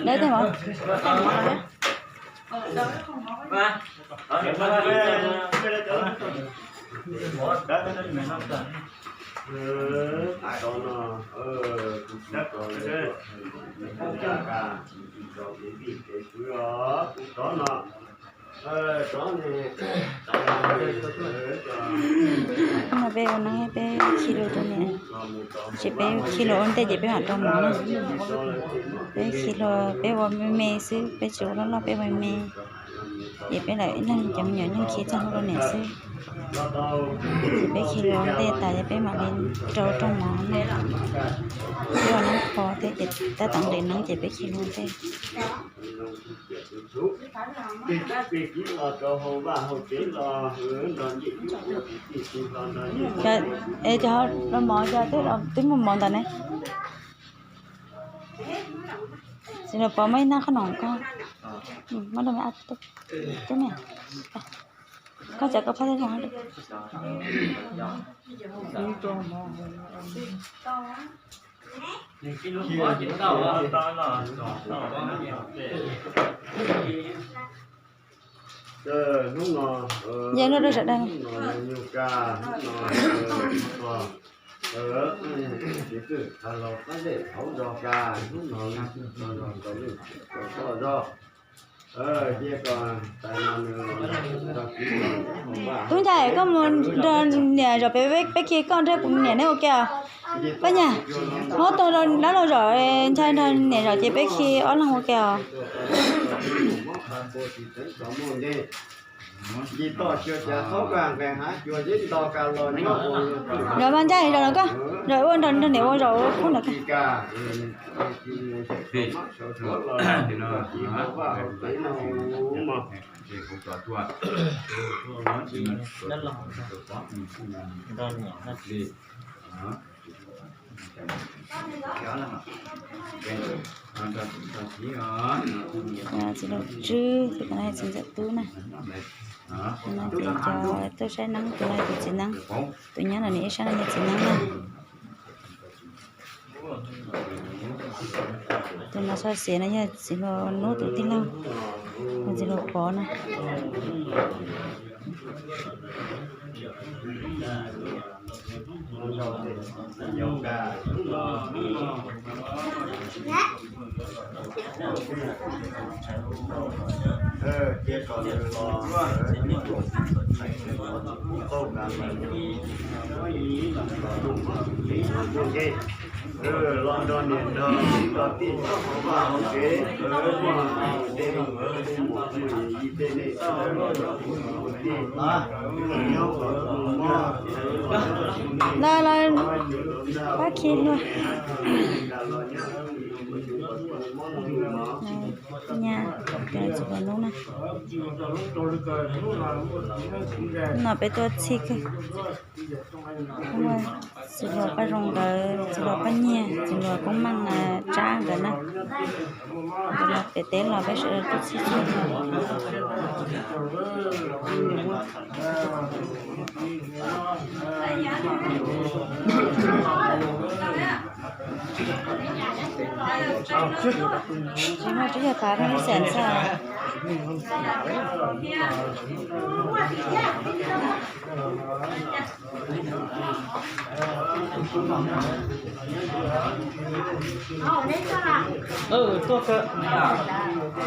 Đấy thế mà. Hnub no peb ua neeb peb khi lus rau niam, ces peb khi lus ua ntej ces peb mam rau mov na. Peb khi lus peb ua me me xwb, peb tsis ua loj loj, peb ua me me. Ces peb lam ib leeg cov me nyuam yeej khi txog hnub rau niam xwb. Ces peb khi lus ua ntej tas ces peb mam li rau rau mov na. Peb ua neeb qhuav thiab ces tab tom nqis neeb ces peb khi lus ua ntej. Cov, es cov los mov cov twb muaj mov ntawd ne. Txiv Nraug Pov muaj ib hnab qhob noom koj, muab rau me ab tub, tub niam, koj cov koj phaj teb zoo. Hnub no, hnub no nyuag ka, hnub no, hnub no, tiv twj tha los qab zej hauv zog ka, hnub no, hnub no, hnub no, Tub Ncaj, koj mus nrog niam zaum pem peb khi, koj nrog kuv niam neb ua ke os. Koj niam, muab tau dab laug zaum, Ncaj nrog niam zaum ces peb khi ob leeg ua ke os. Zaum mas Ncaj zaum no koj, zaum ua nrog niam ua zaum khub ntawd koj. Txiv Nraug Tswb, tus no yog txiv ntxawm Tub na. Tus no ces cov tuaj saib neeb, tus no yog tus txiv neeb, tus nyob ntawm niam ib sab no yog txiv neeb na. Tus no xyov xyov no yog txiv hluas Nub tus tij laug, txiv hluas Pov na. Los los, pab khi lua. Nyab, txiv hluas Nub na. Hnub no peb tuaj txhij kawg. Txiv hluas Paj Zoo nkawd, txiv hluas Paj Nyiag, txiv hluas Koob Meej, Tsab nkawd na. Tus no pem teb los peb sawv daws tuaj txhij txhij. Tsis muaj tsis yog tav peb xeem xwb.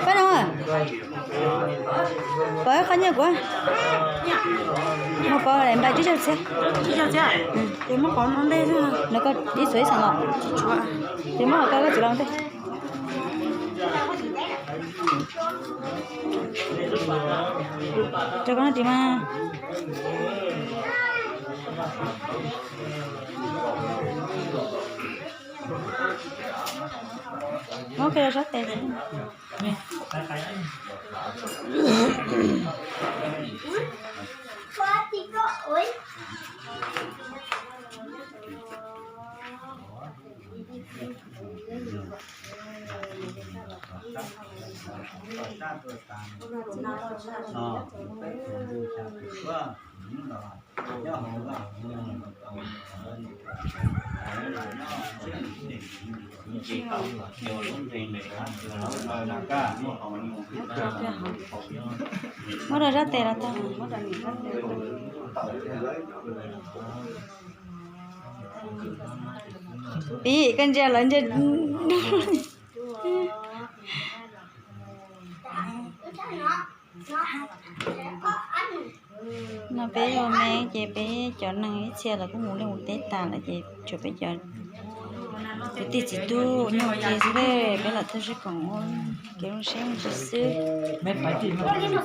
Pab no, pov qhov nyiaj kuv, mus pov npais tsib caug txhiab. Nws koj ib xuv ib xeem los, ces muab hauv koj koj txiv los ntej. Rau koj no ris mas. Muab kiag rau sab tes. Muab rau zab tes los tau, muab rau niam zab tes. Pib koj ntsia lawv ntsia. No peb ua me ces peb cov neeg ib txhia los kuj mus liaj mus teb tas lawm ces tshuav peb cov kwv tij txiv tub nyuj ci xwb le, peb los tuaj sib koom ua kev lub siab lub ntsws xwb. Koj lub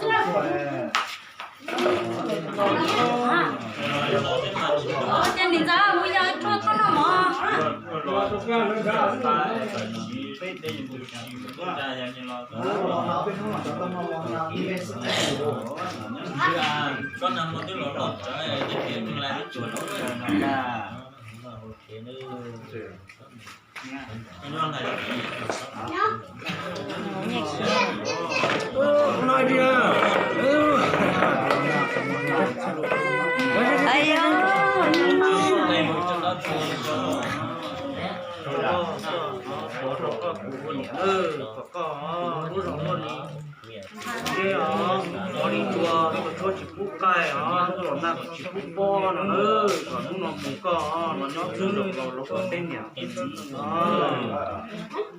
zoo muaj li, ua li ntsuag, ua tshuaj tsis pub qaij os, los nag kom tsis pub pob no na, kom hnub no mus koj los nyob twj zaum los los kom tej niam tej txiv los tau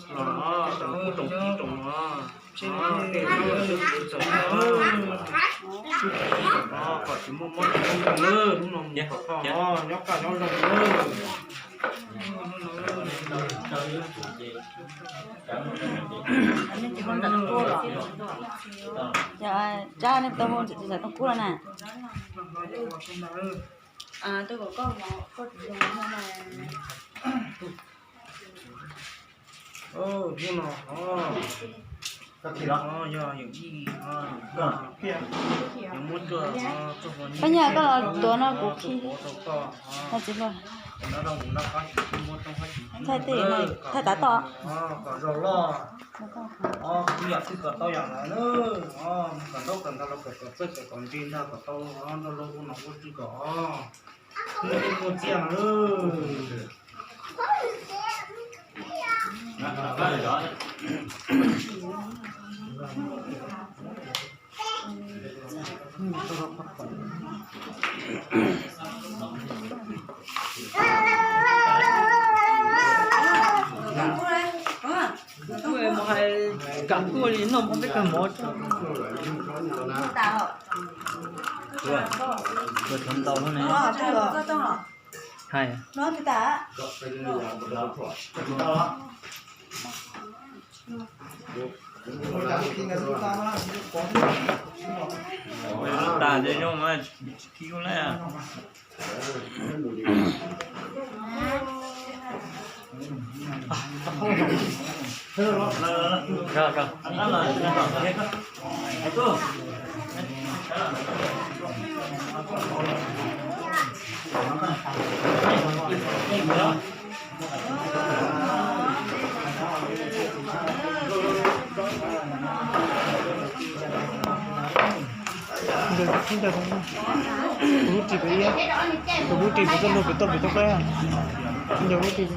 ub roos tib roos os. Tej txawm kom tsis muaj mob tsis muaj nkeeg na, hnub no mus kom koj nyob kaj nyob zoo na. Tsab nej tau hu ntxim txiv xav tooj kub los na. Koj nyiam koj los tuav no kuv khi. Hais txiv hluas, thaij tej no, thaij tav toj. Kam kuj li noj mov peb kawg mov. Hais. Tas ces zoo mas tsis khi zoo lawm. Kuv lub ris kuv ib, kuv lub ris kuv tuaj luag kuv tuaj pem toj qaib, kuv lub ris.